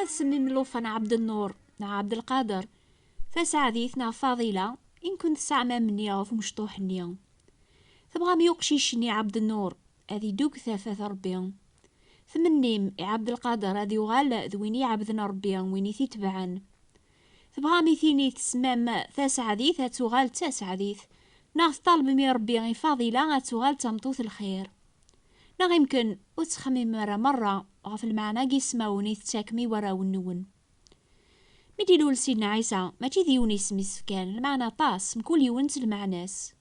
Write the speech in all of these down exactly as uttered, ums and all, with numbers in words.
Ad tsemmim llufan Ɛebdennur neɣ Ɛebdelqader, Taseɛdit neɣ Faḍila, i nkun tesɛam amenni ɣef umecṭuḥ-nni. Tebɣam i uqcic-nni Ɛebdennur ad iddu deg tafat Ṛebbi. Tmennim i Ɛebdelqader ad yuɣal d win iɛebden Ṛebbi, win i t-itebɛen. Tebɣam i tin i tessmam Taseɛdit ad tuɣal d Taseɛdit, neɣ teṭṭalbem i Ṛebbi i Faḍila ad tuɣal d tameṭṭut n lxir. Neɣ imken ur ttxemmimem ara merra ɣef lmeɛna n yismawen i tettakem i warraw-nwen. Mi d-ilul Sidna Ɛisa, mačči d yiwen isem i s-fkan, lmeɛna aṭas, mkul yiwen d lmeɛna-s.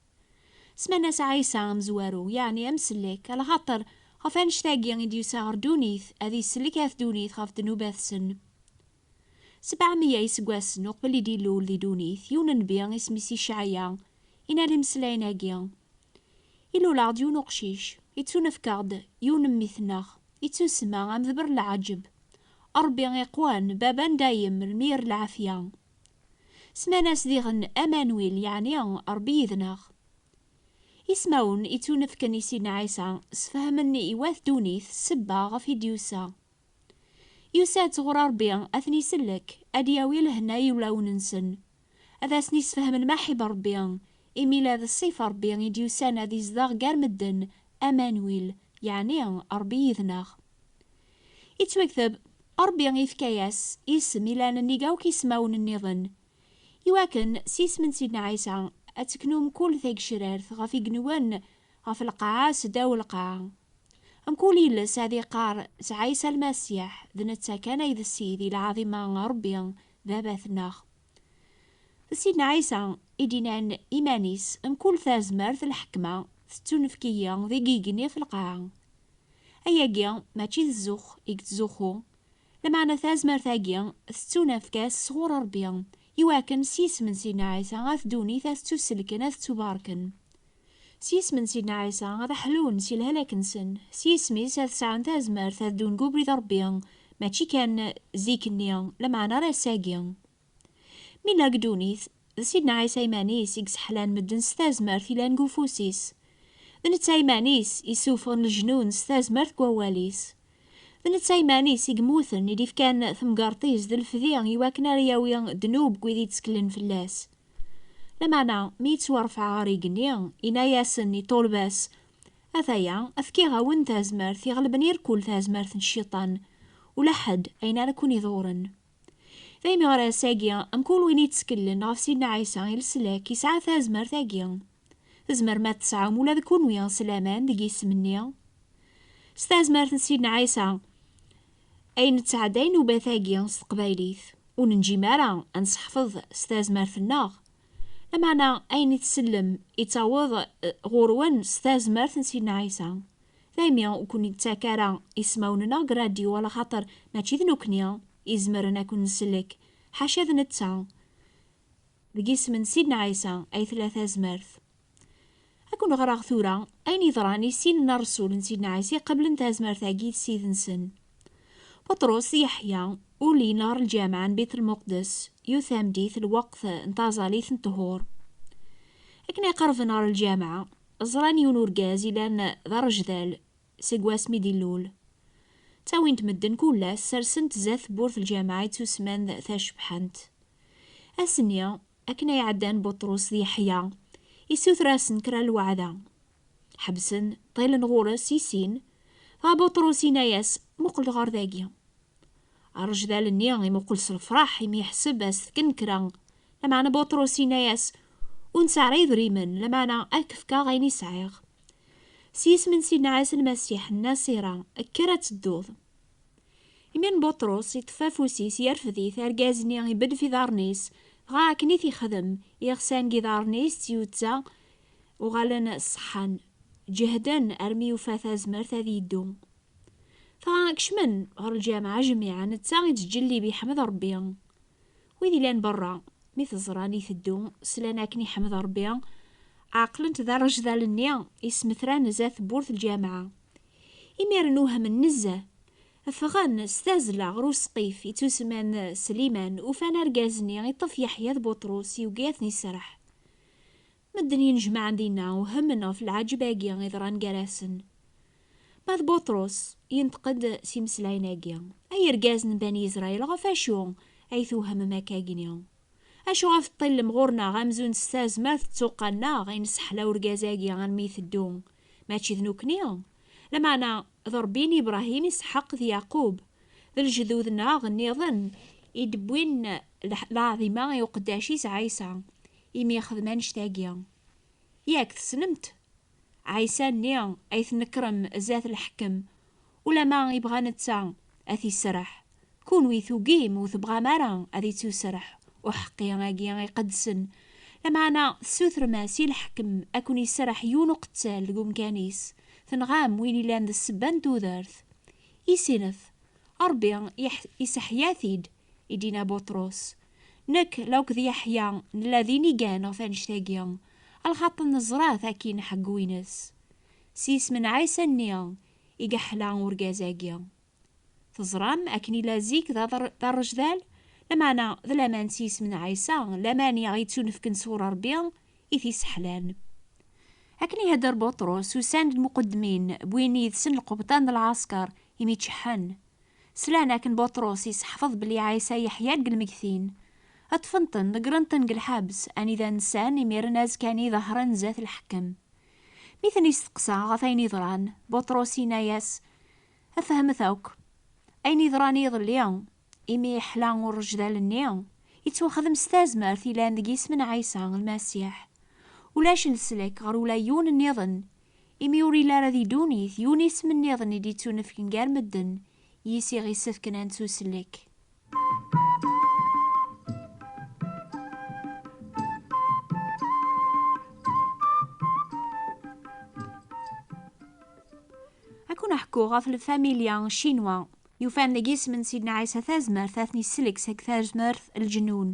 Sman-as Ɛisa amezwaru, yeɛni amsellek, alaxaṭer ɣef annect-agi i d-yusa ɣer ddunit, ad isellek at ddunit ɣef ddnubat-sen. Sebɛemya iseggasen uqbel i d-ilul di ddunit, yiwen n nnbi isem-is Icɛaya, yenna-d imeslayen-agi: Ilul-aɣ-d yiwen uqcic, ittunefk-aɣ-d yiwen n mmi-tneɣ, ittusemma amedber n lɛaǧeb. Ṛebbi iqwan, baba n dayem, lmir n lɛafya. Sman-as diɣen Amanwil, yeɛni Ṛebbi yid-neɣ. Ismawen ittunefken i Sidna Ɛisa sfehmen i wat ddunit ssebba ɣef i d-yusa. Yusa-d sɣur Ṛebbi ad ten-isellek, ad d-yawi lehna i wulawen-nsen. Ad asen-isfehmen maḥib Ṛebbi, imi la d ṣṣif Ṛebbi i d-yusan ad izdeɣ gar medden, Amanwil, yeɛni Ṛebbi yid-neɣ. Ittwakteb, Ṛebbi ifka-yas isem ilan nnig akk ismawen nniḍen, iwakken s yisem n Sidna Ɛisa ad teknu mkul tagecrart ɣef igenwen ɣef lqaɛa s ddaw lqaɛa. Mkul iles ad iqqar s Ɛisa Lmasiḥ, d netta kan ay d Ssid i lɛaḍima n Ṛebbi, Baba-tneɣ. D Sidna Ɛisa i d-inan iman-is, mkul tazmert, lḥekma, tettunefk-iyi deg igenni ɣef lqaɛa. Ayagi mačči d zzux i yettzuxxu, lameɛna tazmert-agi tettunefk-as sɣur Ṛebbi, iwakken s yisem n Sidna Ɛisa at ddunit ad ttuselken, ad ttubarken. S yisem n Sidna Ɛisa ad ḥlun si lehlak-nsen, s yisem-is ad sɛun tazmert ad ddun deg ubrid Ṛebbi, mačči kan zik-nni, lameɛna ar ass-agi. Mi nella deg ddunit, d Sidna Ɛisa iman-is i yesseḥlan medden s tazmert ilan deg ufus-is. D netta iman-is i ssufɣen leǧnun s tazmert deg wawal-is. D netta iman-is i yemmuten, i d-ifkan temgerṭ-is d lefdi i wakken ara yawi ddnub n wid yetteklen fell-as. Lameɛna, mi yettwarfeɛ ɣer igenni, yenna-yasen i ṭṭulba-s: Ataya, fkiɣ-awen tazmert iɣelben irkul tazmert n cciṭan, ula ḥedd ayen ara ken-iḍurren. Daymi ɣer ass-agi, mkul win yetteklen ɣef Sidna Ɛisa i leslak yesɛa tazmert-agi. Tzemrem ad tesɛum ula d kunwi s laman deg yisem-nni. S tazmert n Sidna Ɛisa ay nettɛedday nnubat-agi s teqbaylit, ur nenǧim ara ad nesseḥfeḍ s tazmert-nneɣ. Lameɛna ayen i tsellem ittaweḍ, eh, ɣur-wen s tazmert n Sidna Ɛisa. Daymi ur ken-ittak ara ismawen-nneɣ deg rradyu, ala xaṭer mačči d nekkni izemren ad ken-nsellek, ḥaca d netta. Deg yisem n Sidna Ɛisa ay tella tazmert. Ad ken-ɣreɣ tura ayen yeḍran i sin n ṛṛsul n Sidna Ɛisa iqeblen tazmert-agi d Ssid-nsen. Buṭrus d Yeḥya ulin ɣer lǧameɛ n Bit Lmuqdes, yiwet tameddit lweqt n taẓalit n ṭhur. Akken ay qerben ɣer lǧameɛ, ẓran yiwen urgaz ilan d arejdal seg wasmi d-ilul. Ttawin-t medden kul ass, sersen-t zdat tewwurt n lǧameɛ ittusemman d Tacebḥant. Ass-nni, akken ay ɛeddan Buṭrus d Yeḥya, issuter-asen kra n lweɛda. Ḥebsen, ṭṭilen ɣur-s i sin, dɣa Buṭrus yenna-yas: "Muqlet ɣer dagi." Arejdal-nni imuqel s lefraḥ imi yeḥseb ad s-fken kra, lameɛna Buṭrus yenna-yas: "Ur nesɛi ara idrimen, lameɛna ad k-fkeɣ ayen i sɛiɣ. S yisem n Sidna Ɛisa Lmasiḥ n Nasira, kker ad tedduḍ." Imi n Buṭrus iṭṭef afus-is yerfed-it, argaz-nni ibeddef iḍarren-is, dɣa akken i t-ixdem, iɣsan deg iḍarren-is d tyutta uɣalen ṣeḥḥan, ǧehden armi yufa tazmert ad yeddu. Dɣa kecmen ɣer lǧameɛ jmiɛa, netta ittǧellib iḥmed Ṛebbi. Wid illan berra, mi t-ẓran iteddu, slan akken iḥmed Ṛebbi, ɛeqlen-t d arejdal-nni ismetran zdat tewwurt lǧameɛ. Imiren uhmen nezzeh. Ffɣen s tazzla ɣer usqif ittusemman Sliman, ufan argaz-nni iṭṭef Yeḥya d Buṭrus, yugi ad ten-iserreḥ. Medden yenejmaɛen dinna uhmen ɣef lɛaǧeb-agi iḍran gar-asen. At Buṭrus yenṭeq-d s imeslayen-agi: Ay irgazen n Bani Isṛayil, ɣef acu ay tewhmem akkagi? Acu ɣef teṭṭillem ɣur-neɣ amzun s tazmert d tuqqa-nneɣ i nesseḥla urgaz-agi armi iteddu? Mačči d nekkni, lameɛna d Ṛebbi n Ibṛahim, Isḥaq d Yeɛqub, d lejdud-nneɣ nniḍen i d-wwin leḥ-, leɛḍima i uqeddac-is Ɛisa, imi yexdem annect-agi. Yak tessnem-t? Ɛisa-nni ay tnekrem zdat leḥkem, ulama yebɣa netta ad t-iserreḥ. Kunwi tugim, ur tebɣam ara ad ittuserreḥ uḥeqqi-agi iqedsen, lameɛna tessutrem-as i leḥkem ad ken-iserreḥ yiwen uqettal deg umkan-is, tenɣam win ilan d ssebba n tudert. Isinef, Ṛebbi iḥ-, iseḥya-t-id, i d-yenna Buṭrus. Nekk, la akked Yeḥya, nella d inigan ɣef annect-agi, alaxaṭer neẓra-t akkin ḥeggu-ines. S yisem n Ɛisa-nni i yeḥla urgaz-agi. Teẓram akken illa zik d aḍr-, d arrejdal? Lameɛna d laman s yisem n Ɛisa, laman i aɣ-yettunefken sɣur Ṛebbi, i t-isseḥlan. Akken ihedder Buṭrus, usan-d lmuqeddmin, wwin yid-sen lqebṭan n lɛesker, imi ččeḥḥen. Slan akken Buṭrus yesseḥfeḍ belli Ɛisa yeḥya-d deg lmegtin. Ṭṭfen-ten, ḍeggren-ten deg lḥebs, anida nsan, imiren azekka-nni ḍehren zdat leḥkem. Mi ten-isteqsa ɣef ayen yeḍran, Buṭrus yenna-yas: Fehmet akk. Ayen yeḍran iḍelli, imi yeḥla urejdal-nni, yettwaxdem s tazmert ilan deg yisem n Ɛisa Lmasiḥ. Ulac leslak ɣer ula yiwen nniḍen, imi ur yelli ara di ddunit yiwen isem nniḍen i d-yettunefken gar medden, yis i ɣ-isefken ad nettusellek. Ad ken-ḥkuɣ ɣef lfamilya Ccinwa, yufan deg yisem n Sidna Ɛisa tazmert ad ten-isellek seg tazmert n lǧenun.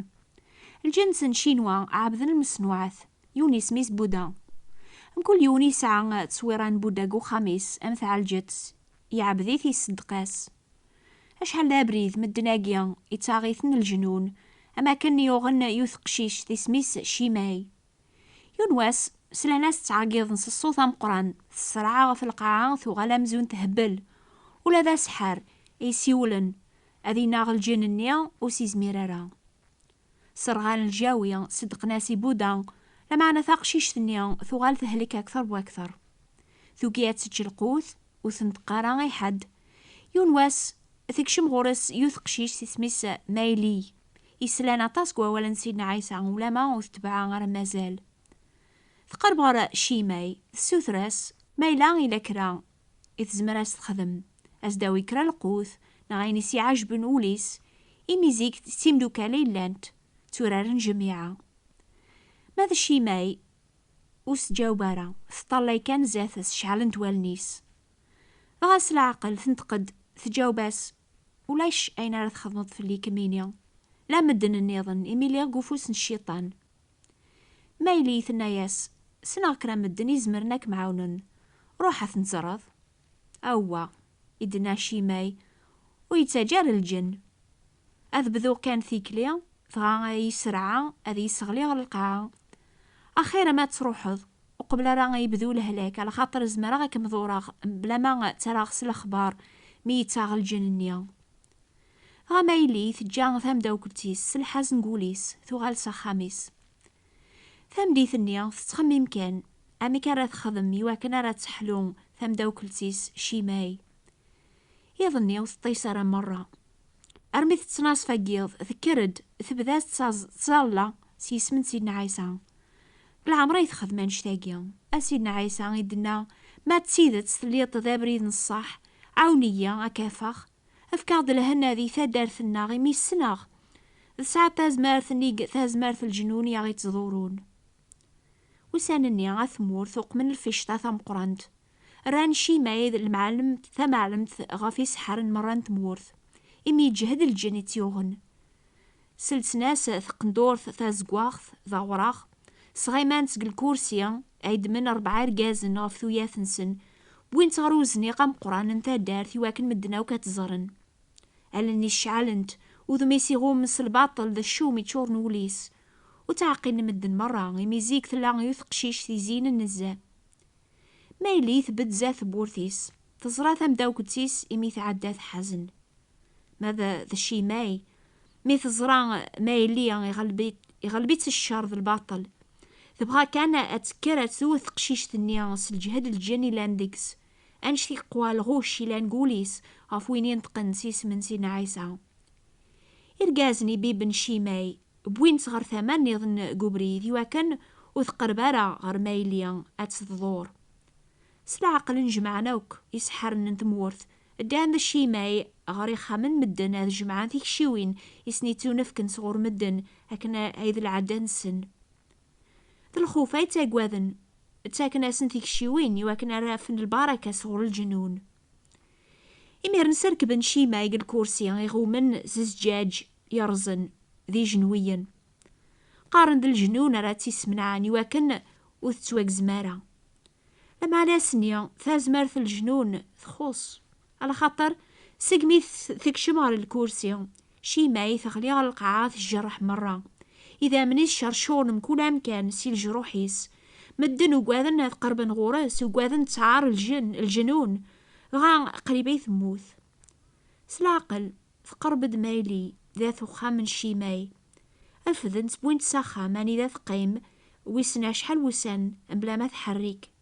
Lǧens n Ccinwa ɛebden lmeṣnuɛat, yiwen isem-is Buda. Mkul yiwen yesɛa tteswira n Buda deg uxxam-is, am tɛelǧet, iɛebd-it, iṣeddeq-as. Acḥal d abrid, medden-agi ittaɣ-iten leǧnun, am akken yuɣen yiwet teqcict, isem-is Cimay. Yiwen wass, slan-as ttɛeggiḍen s ṣṣut ameqqran, tesserɛa ɣef lqaɛa, tuɣal amzun thebel. Ula d aseḥḥar i isiwlen ad inaɣ lǧin-nni, ur s-izmir ara. Serɣan lǧawi, seddqen-as i Buda, lameɛna taqcict-nni tuɣal tehlek akter wakter. Tugi ad tečč lqut, ur tenṭeq ara i ḥedd. Yiwen wass, tekcem ɣur-s yiwet teqcict isem-is Mayli. Islan aṭas deg wawal n Sidna Ɛisa, ulama ur tetbeɛ ara mazal. Tqerreb ɣer Cimay, tessuter-as ma yella ila kra i tezmer ad s-texdem, ad s-d-tawi kra lqut, neɣ ayen i s-iɛejben ul-is, imi zik d timdukal i llant, tturaren jmiɛa. Ma d Cimay, ur s-tǧaweb ara, teṭṭalay kan zdat-s, ceɛlent wallen-is. Dɣa s leɛqel tenṭeq-d, tǧaweb-as: "Ulac ayen ara txedmeḍ fell-i kemmini, la medden nniḍen, imi lliɣ deg ufus n cciṭan." Mayli tenna-yas: "Ssneɣ kra medden izemren ad kem-ɛawnen. Ruḥ ad ten-teẓreḍ." "Awwa," i d-tenna Cimay, "ur yettaǧǧa ara lǧen. Ad bduɣ kan tikli, dɣa ad yi-sserɛa, ad yi-sseɣli ɣer lqaɛa. Axir ma ad truḥeḍ, uqbel ara yebdu lehlak, alaxaṭer zemreɣ ad kem-ḍureɣ, mebla ma ttarraɣ s lexbar mi yettaɣ lǧen-nni." Dɣa Mayli teǧǧa tamdawkelt-is s lḥazen deg wul-is, tuɣal s axxam-is. Tameddit-nni tettxemmim kan amek ara texdem iwakken ara teḥlu tamdawkelt-is Cimay. Iḍ-nni ur teṭṭis ara merra. Armi tettnaṣef agiḍ, tekker-d, tebda tettaẓ-, tẓalla s yisem n Sidna Ɛisa. Deg leɛmer ay texdem annect-agi. A Sidna Ɛisa, i d-tenna, ma d tidet telliḍ d abrid n ṣṣeḥ, ɛawen-iyi ad k-afeɣ. Efk-aɣ-d lhenna di taddart-nneɣ, imi ssneɣ tesɛa tazmert nnig tazmert n leǧnun i aɣ-ittḍurun. Ussan-nni, at tmurt uqmen lficṭa tameqqrant. Rran Cimay d lmeɛlem-, tameɛlemt ɣef iseḥḥaren merra n tmurt, imi yeǧhed lǧen i tt-yuɣen. Selsen-as tqendurt tazeggaɣt d awraɣ, sɣiman-t deg lkursi ay ddmen rebɛa irgazen ɣef tuyat-nsen, wwin-t ɣer uzniq ameqqran n taddart iwakken medden akk ad t-ẓren. Allen-is ceɛlent, udem-is iɣumm s lbaṭel d ccum iččuren wul-is. Ur tt-ɛqilen medden merra, imi zik tella yiwet teqcict izeynen nezzeh. Mayli tbedd zdat tewwurt-is. Teẓra tamdawkelt-is imi tɛedda tḥazen. Ma d, d Cimay, mi teẓra Mayli iɣelb-it, iɣelb-itt ccer d lbaṭel, tebɣa kan ad tekker ad tewwet teqcict-nni s lǧehd lǧen ilan deg-s, annect iqwa lɣucc ilan deg wul-is ɣef win ineṭqen s yisem n Sidna Ɛisa. Irgazen ibibben Cimay wwin-tt ɣer tama nniḍen n ubrid iwakken ur teqreb ara ɣer Mayli ad tt-tḍur. S leɛqel n jemɛen akk iseḥḥaren n tmurt, ddan d Cimay ɣer ixxamen n medden ad jemɛen tikciwin i sen-ittunefken sɣur medden akken ay d lɛadda-nsen. D lxuf ay ttaggaden, ttaken-asen tikciwin iwakken ara afen lbaraka sɣur lǧenun. Imiren serkben Cimay deg lkursi iɣummen s zzǧaǧ yerẓen d ijenwiyen. Qqaren d leǧnun ara tt-ismenɛen iwakken ur tettwagzem ara. Lameɛna ass-nni, tazmert n leǧnun txuṣ, alaxaṭer segmi t-, tekcem ɣer lkursi, Cimay teɣli ɣer lqaɛa tjerreḥ merra. Idammen-is cercuren mkul amkan si lejruḥ-is. Medden ugaden ad qerben ɣur-s, ugaden ttɛar lǧen, lǧenun, dɣa qrib ay temmut. S leɛqel, tqerreb-d Mayli dat uxxam n Cimay. Refden-tt, wwin-tt s axxam anida teqqim wissen acḥal wussan mebla ma tḥerrik.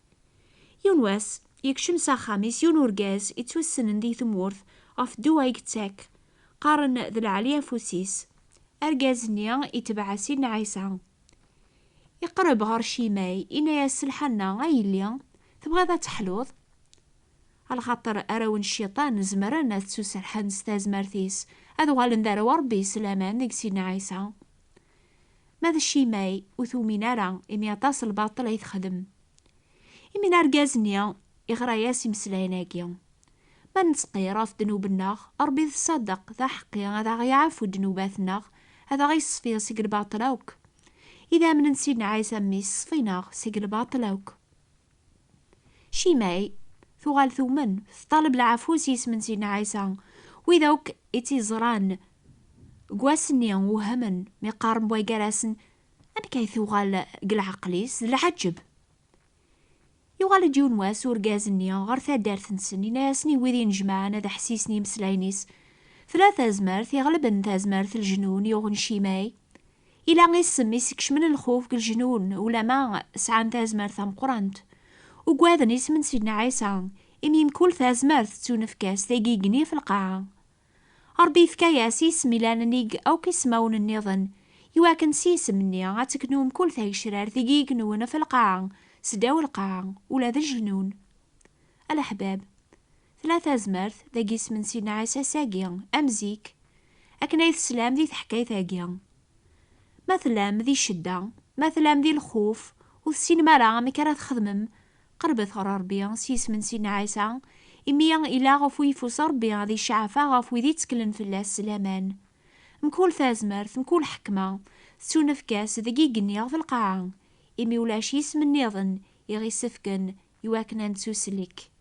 Yiwen wass, yekcem s axxam-is yiwen urgaz ittwassnen di tmurt ɣef ddwa i yettak, qqaren d lɛali afus-is. Argaz-nni itbeɛ Sidna Ɛisa. Iqreb ɣer Cimay, inna-yas s lḥanna: "A yelli, tebɣiḍ ad teḥluḍ?" Alaxaṭer arraw n cciṭan zemren ad ttuserḥen s tazmert-is, ad uɣalen d arraw n Ṛebbi s laman deg Sidna Ɛisa. Ma d Cimay, ur tumin ara, imi aṭas n lbaṭel ay texdem. Imi n argaz-nni iɣra-yas imeslayen-agi: "Ma nettqir ɣef ddnub-nneɣ, Ṛebbi d ṣṣadeq, d aḥeqqi ad aɣ-iɛfu ddnubat-nneɣ, ad aɣ-iṣfi seg lbaṭel akk. Idammen n Sidna Ɛisa Mmi-s ṣfin-aɣ seg lbaṭel akk." Cimay tuɣal tumen, teṭṭaleb lɛafu s yisem n Sidna Ɛisa. Wid akk i tt-iẓran deg wass-nni wehmen mi qqaren waygar-asen: "Amek ay tuɣal deg leɛqel-is? D lɛaǧeb!" Yuɣal-d yiwen wass urgaz-nni ɣer taddart-nsen, yenna-yasen i wid inejmaɛen ad ḥsisen i yimeslayen-is: "Tella tazmert iɣelben tazmert n leǧnun yuɣen Cimay. Ila isem i s-ikecmen lxuf deg leǧnun, ulama sɛan tazmert tameqqrant. Ugaden isem n Sidna Ɛisa, imi mkul tazmert tettunefk-as dagi igenni ɣef lqaɛa. Ṛebbi yefka-yas isem ilan nnig akk ismawen nniḍen, iwakken s yisem-nni ad teknu mkul tagecrart deg yigenwen ɣef lqaɛa, sdaw lqaɛa, ula d leǧnun." A leḥbab, tella tazmert deg isem n Sidna Ɛisa ass-agi, am zik, akken ay teslam di teḥkayt-agi. Ma tellam di ccedda, ma tellam di lxuf, ur tessinem ara amek ara txedmem, qerbet ɣer Ṛebbi s yisem n Sidna Ɛisa, imi ila ɣef uyeffus Ṛebbi ad iceɛfeɣ ɣef wid itteklen fell-as s laman. Mkul tazmert, mkul ḥekma, tettunefk-as deg igenni ɣef lqaɛa, imi ulac isem nniḍen i ɣ-isefken iwakken ad nettuslek.